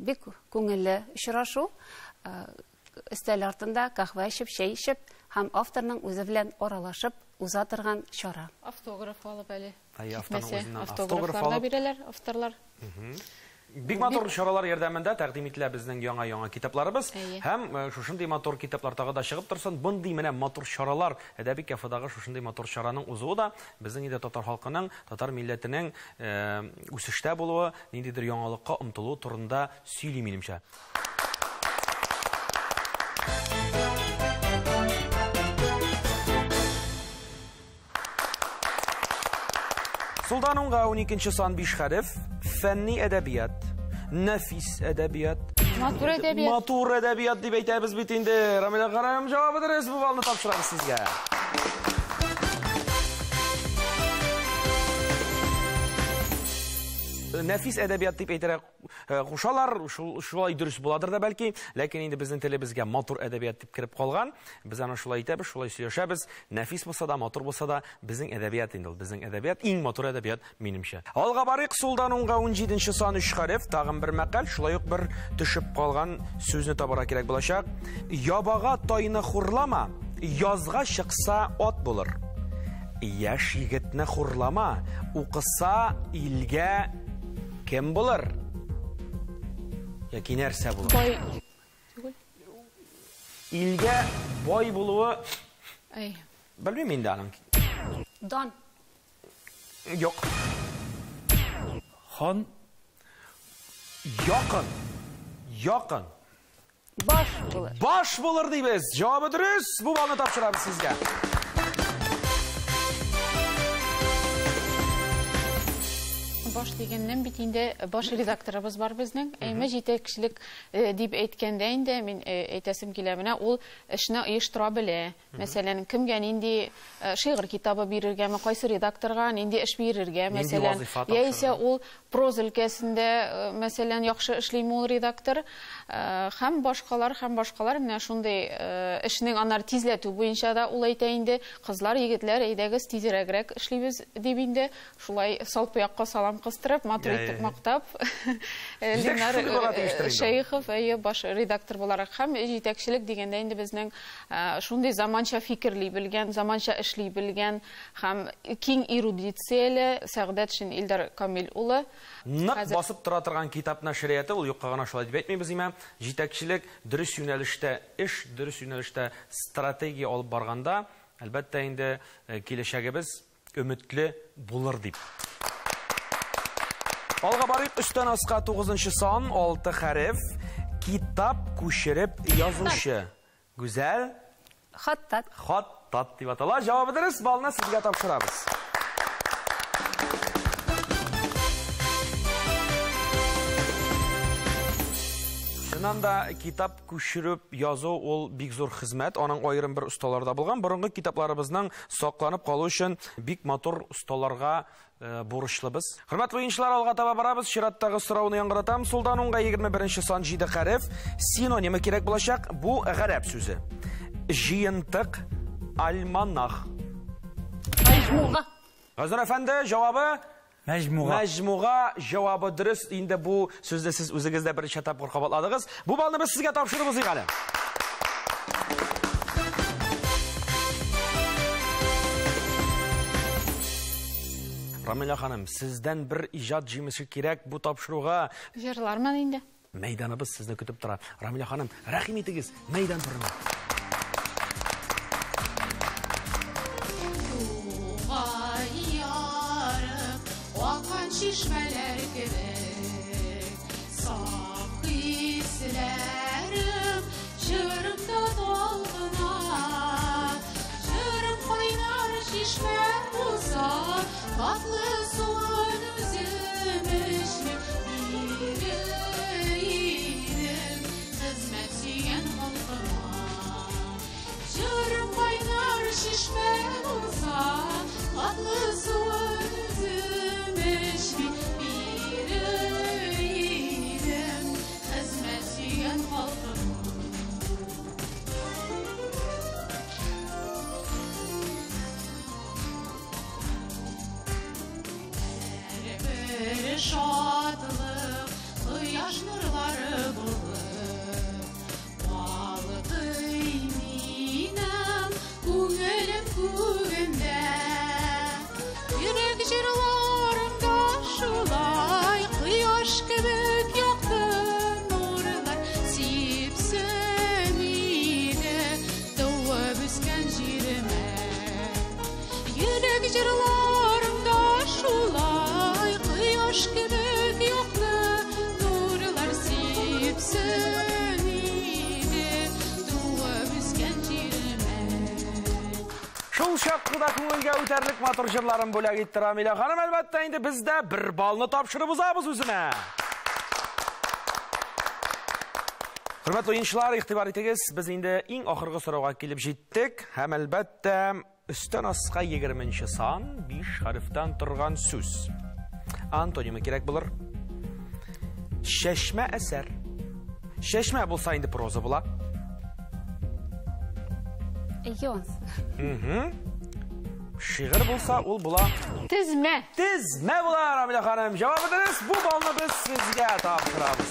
бик күңелле очрашу. Өстәл артында каһвә эчеп, чәй эчеп һәм авторның үзе белән аралашып уза торган чара. Автограф алып әле. Әйе, авторның Китмәсә, үзеннән автографлар автограф да алып. бирәләр авторлар. Бик матур чаралар ярдәмендә тәкъдим ителә безнең яңа-яңа китапларыбыз. Әйе. Һәм шушындый матур китаплар тагы да чыгып торсын. Мондый менә матур чаралар, әдәби кафедагы шушындый матур чараның узуы да безнең инде татар халкының, татар милләтенең үсештә булуы, ниндидер яңалыкка омтылуы турында сөйли минемчә. Сулдан уңга уникенче сан 5 хәреф. Фәнни әдәбият, нәфис әдәбият, Матур әдәбият. Матур әдәбият дип әйтәбез бит инде. Рамилә ханым, җавабы дөрес, бу балны тапшырабыз сезгә. Нәфис әдәбият дип әйтергә кушалар, шулай дөрес буладыр да бәлки, ләкин инде безнең телебезгә матур әдәбият дип кереп калган. Без аны шулай әйтәбез, шулай сөйләшәбез. Нәфис булса да, матур булса да, безнең әдәбият инде ул. Безнең әдәбият иң матур әдәбият минемчә. Алга барыйк, сулдан уңга унҗиденче сан 3 хәреф, тагын бер мәкаль, шулай ук бер төшеп калган сүзне табарга кирәк булачак. Ябага тайны хурлама, язга чыкса ат булыр. Яшь егетне хурлама, укыса илгә кем булыр? Яки нәрсә булыр? Бай түгел. Илгә бай булуы Әй. Белмим инде аның. Дан. Юк. Хан. Якын. Якын. Баш булыр. Баш булыр дибез. Җавабы дөрес. Бу балны тапшырабыз сезгә. Баш дигәннән бит инде баш редакторыбыз бар безнең. Әмма җитәкчелек дип әйткәндә инде мин әйтәсем килә, менә ул эшне оештыра белә. Мәсәлән, кемгә нинди шигырь китабы бирергәме, кайсы редакторга нинди эш бирергә, Нинди мәсәлән, вазифа яисә тапшырырга? ул проза өлкәсендә мәсәлән, яхшы эшлиме ул редактор, һәм башкалар, һәм башкалар. Менә шундый эшнең аннары тизләтү буенча да ул әйтә инде, кызлар, егетләр, әйдәгез тизрәгрәк эшлибез дип инде, шулай салпы якка салам кыстырып, матур итеп мактап, Җитәкче Ленар, шундый булырга тиештер инде ул. Шәехов, әйе, баш редактор буларак һәм җитәкчелек дигәндә инде безнең шундый заманча фикерли белгән, заманча эшли белгән һәм киң эрудицияле Сәгъдәтшин Илдар Камил улы. Нык Хәзер басып тора торган китап нәшрияты, ул юкка гына шулай дип әйтмибез, имә. Җитәкчелек дөрес юнәлештә эш, дөрес юнәлештә стратегия алып барганда, әлбәттә инде киләчәгебез өметле булыр дип. Алга барыйк, өстән аска тугызынчы сан, 6 хәреф, китап күчереп язучы. Гүзәл? Хаттат. Хаттат дип атала. Җавабы дөрес, балны сезгә тапшырабыз. Чыннан да китап күчереп язу ул бик зур хезмәт, аның аерым бер осталары да булган. Борынгы китапларыбызның сакланып калу өчен бик матур осталарга бурычлыбыз. Хөрмәтле уенчылар, алга таба барабыз. Чираттагы сорауны яңгыратам. Сулдан уңга егерме беренче сан 7 хәреф. Синонимы кирәк булачак. Бу гарәп сүзе. Җыентык, альманах. Мәҗмуга. Газнур әфәнде, җавабы? Мәҗмуга. Мәҗмуга җавабы дөрес. Инде бу сүзне сез үзегез дә берничә тапкыр кабатладыгыз. Бу балны без сезгә тапшырып узыйк әле. Рамилә ханым, сездән бер иҗат җимеше кирәк бу тапшыруга. Җырлармын инде. Мәйданыбыз сезне көтеп тора. Рамилә ханым, рәхим итегез, мәйдан түренә. Тугай ярып, аккан чишмәләр кебек, саф хисләрем җырымда талпына. Җырым кайнар чишмә булса, татлы суын үзем эчмим, бирер идем хезмәт сөйгән халкыма. Җырым кайнар чишмә булса, татлы суын үзем эчмим, бирер идем хезмәт сөйгән халкыма. Һәрбер шатлык кояш нурлары булып, балкый минем күңелем күгендә. Йөрәк җырларымда шулай кояш кебек якты нурлар сипсен иде туып үскән җиремә. Йөрәк җырларымда шулай кояш кебек якты нурлар сипсен иде туып үскән җиремә. Шул чаклы да күңелгә үтәрлек матур җырларын бүләк итте Рамилә ханым. Әлбәттә, инде без дә бер балны тапшырып узабыз үзенә. Хөрмәтле уенчылар, игътибар итегез, без инде иң ахыргы сорауга килеп җиттек һәм әлбәттә өстән аска 20 сан 5 хәрефтән торган сүз. Антонимы кирәк булыр. Чәчмә әсәр. Чәчмә булса инде проза була. Йонс. Шигырь булса ул була. Тезмә. Тезмә була, Рамилә ханым. Җавабы дөрес. Бу балны без сезгә тапшырабыз.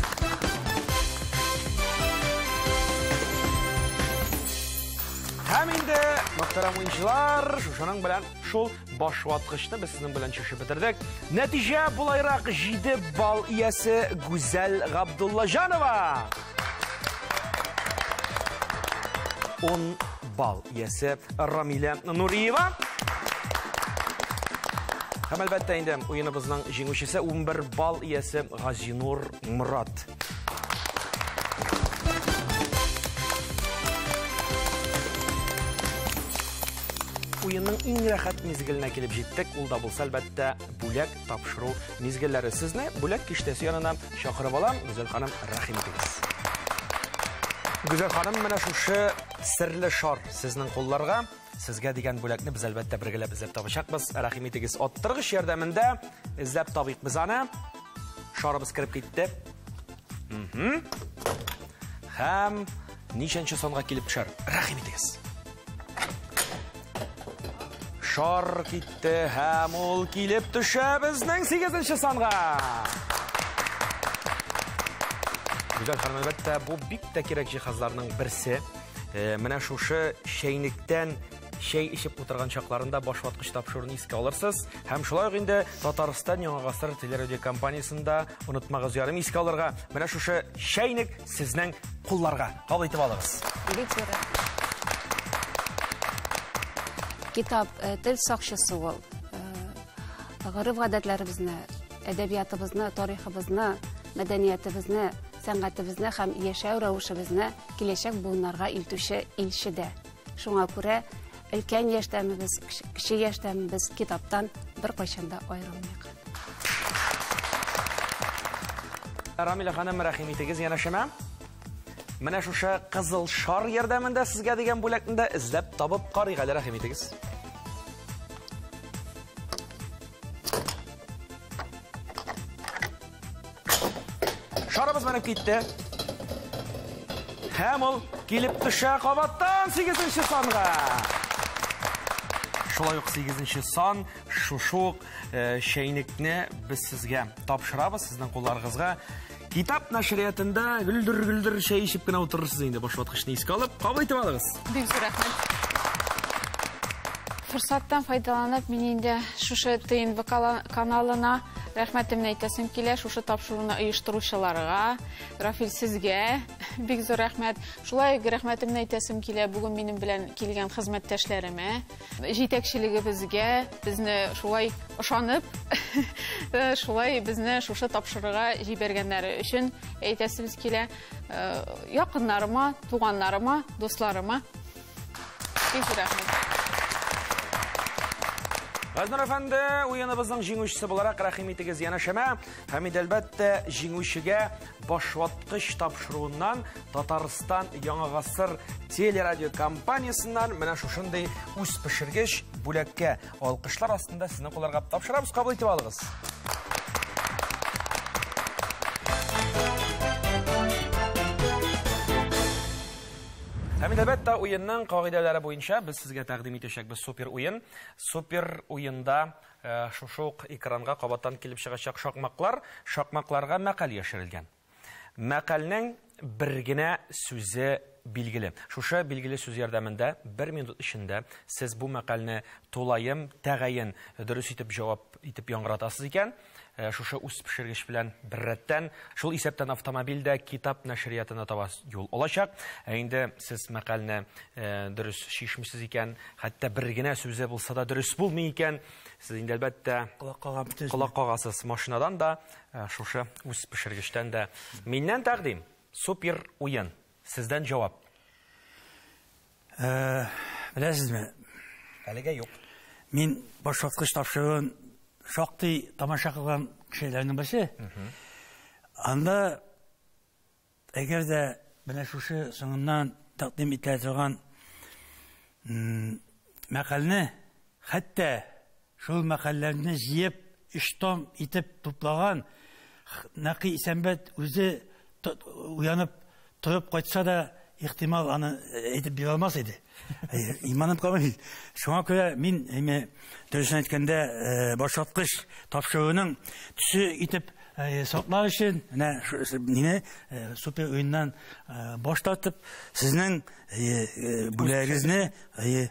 Һәм инде, мөхтәрәм уенчылар, шушының белән шул башваткычны без сезнең белән чишеп бетердек. Нәтиҗә булайрак 7 балл иясе Гүзәл Габдуллаҗанова. 10 балл иясе Рамилә Нуриева. Һәм әлбәттә инде уеныбызның җиңүчесе 11 балл иясе Газинур Мурат. Уенның иң рәхәт мизгеленә килеп җиттек. Ул да булса әлбәттә бүләк тапшыру мизгелләре. Сезне бүләк киштәсе янына чакырып алам. Гүзәл ханым, рәхим итегез. Гүзәл ханым, менә шушы серле шар сезнең кулларга. Сезгә дигән бүләкне без әлбәттә бергәләп эзләп табачакбыз. Рәхим итегез. Аттыргыч ярдәмендә эзләп табыйк без аны. Шарыбыз кереп китте. Һәм ничәнче санга килеп төшәр? Рәхим итегез. Шар китте һәм ул килеп төшә безнең 8-нче санга. Гүзәл ханым, әлбәттә, бу бик тә кирәк җиһазларның берсе. Менә шушы чәйнектән чәй эчеп утырган чакларында башваткыч тапшыруны искә алырсыз. Һәм шулай ук инде Татарстан Яңа гасыр телерадиокомпаниясендә онытмагыз ярым искә алырга. Менә шушы чәйнек сезнең кулларга. Кабул итеп алыгыз. Бик зур рәхмәт. Китап тел сакчысы ул. Гореф-гадәтләребезне, әдәбиятыбызны, тарихыбызны, мәдәниятебезне, сәнгатебезне һәм яшәү рәвешебезне киләчәк буыннарга илтүче илче дә. Шуңа күрә өлкән яшьтәме без, кече яшьтәме без китаптан беркайчан да аерылмыйк. Рамилә ханым, рәхим итегез янәшәмә. Менә шушы кызыл шар ярдәмендә сезгә дигән бүләкне дә эзләп табып карыйк әле, рәхим итегез. Шарыбыз менеп китте. Һәм ул килеп төшә кабаттан 8-нче санга. Шулай ук 8 сан, шушы ук чәйнекне без сезгә тапшырабыз, сезнең кулларыгызга. Китап нәшриятында гөлдер-гөлдер чәй эчеп кенә утырырсыз инде, башваткычны искә алып, кабул итеп алыгыз. Бик зур рәхмәт. Форсаттан файдаланып, мин инде шушы ТНВ каналына рәхмәтемне әйтәсем килә, шушы тапшыруны оештыручыларга, Рафил, сезгә бик зур рәхмәт. Шулай ук рәхмәтемне әйтәсем килә бүген минем белән килгән хезмәттәшләремә, җитәкчелегебезгә, безне шулай ышанып, шулай безне шушы тапшыруга җибәргәннәре өчен әйтәсебез килә. Якыннарыма, туганнарыма, дусларыма бик зур рәхмәт. Газнур әфәнде, уеныбызның җиңүчесе буларак рәхим итегез янәшәмә. Һәм инде, әлбәттә, җиңүчегә башваткыч тапшыруыннан Татарстан Яңа Гасыр телерадио компаниясеннән менә шушындый үз пешергеч бүләккә алкышлар астында сезнең кулларга тапшырабыз, кабул итеп алыгыз. Һәм инде, әлбәттә, уенның кагыйдәләре буенча без сезгә тәкъдим итәчәкбез супер уен. Супер уенда шушы ук экранга кабаттан килеп чыгачак шакмаклар, шакмакларга мәкаль яшерелгән. Мәкальнең бер генә сүзе билгеле. Шушы билгеле сүз ярдәмендә бер минут эчендә сез бу мәкальне тулаем, тәгаен дөрес итеп җавап итеп яңгыратасыз икән, шушы үз пешергеч белән беррәттән, шул исәптән автомобильдә китап нәшриятына таба юл алачак. Ә инде сез мәкальне дөрес чишмисез икән, хәтта бер генә сүзе булса да дөрес булмый икән, сез инде әлбәттә колак кагасыз машинадан да, шушы үз пешергечтән дә. Миннән тәкъдим, супер уен. Сездән җавап. Беләсезме? Әлегә юк. Мин башваткыч тапшыруын шактый тамаша кылган кешеләрнең берсе. Анда әгәр дә менә шушы соңыннан тәкъдим ителә торган мәкальне, хәтта шул мәкальләрне җыеп, өч том итеп туплаган Нәкый Исәнбәт үзе уянып торып кайтса да, ихтимал аны әйтеп бирә алмас иде. Иманым камил. Шуңа күрә мин, дөресен әйткәндә, башваткыч тапшыруының төсе итеп саклар өчен, менә мине супер уеннан баш тартып, сезнең бүләгегезне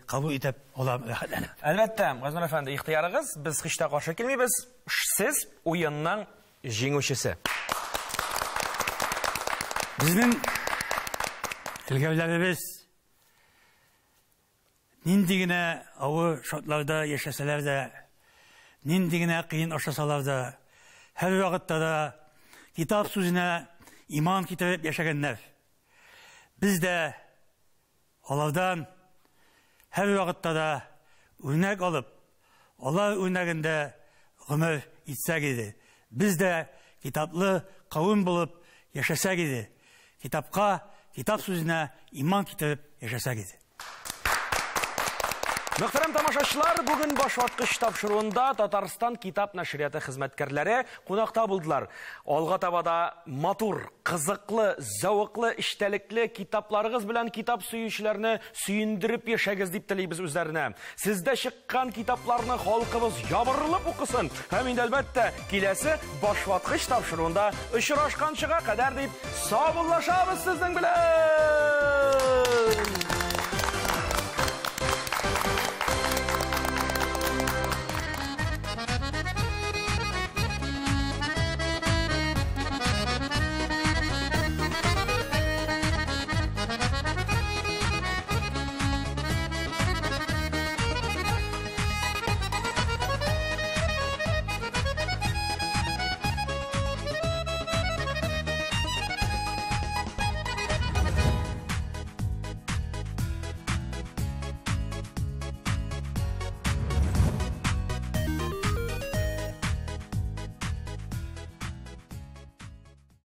кабул итеп алам рәхәтләнеп. Әлбәттә, Газнур әфәнде, ихтыярыгыз, без һич тә каршы килмибез. Сез уенның җиңүчесе. Безнең элгәрләребез нинди генә авыр шартларда яшәсәләр дә, нинди генә кыен ашасалар да, һәр вакытта да китап сүзенә иман китереп яшәгәннәр. Без дә алардан һәр вакытта да үрнәк алып, алар үрнәгендә гомер итсәк иде. Без дә китаплы кавым булып яшәсәк иде. Китапка, китап сүзенә иман китереп яшәсәк иде. Мөхтәрәм тамашачылар, бүген башваткыч тапшыруында Татарстан китап нәшрияты хезмәткәрләре кунакта булдылар. Алга таба да матур, кызыклы, зәвыклы, эчтәлекле китапларыгыз белән китап сөючеләрне сөендереп яшәгез дип телибез үзләренә. Сездә чыккан китапларны халкыбыз ябырылып укысын. Һәм инде әлбәттә, киләсе башваткыч тапшыруында очрашканчыга кадәр дип саубуллашабыз сезнең белән.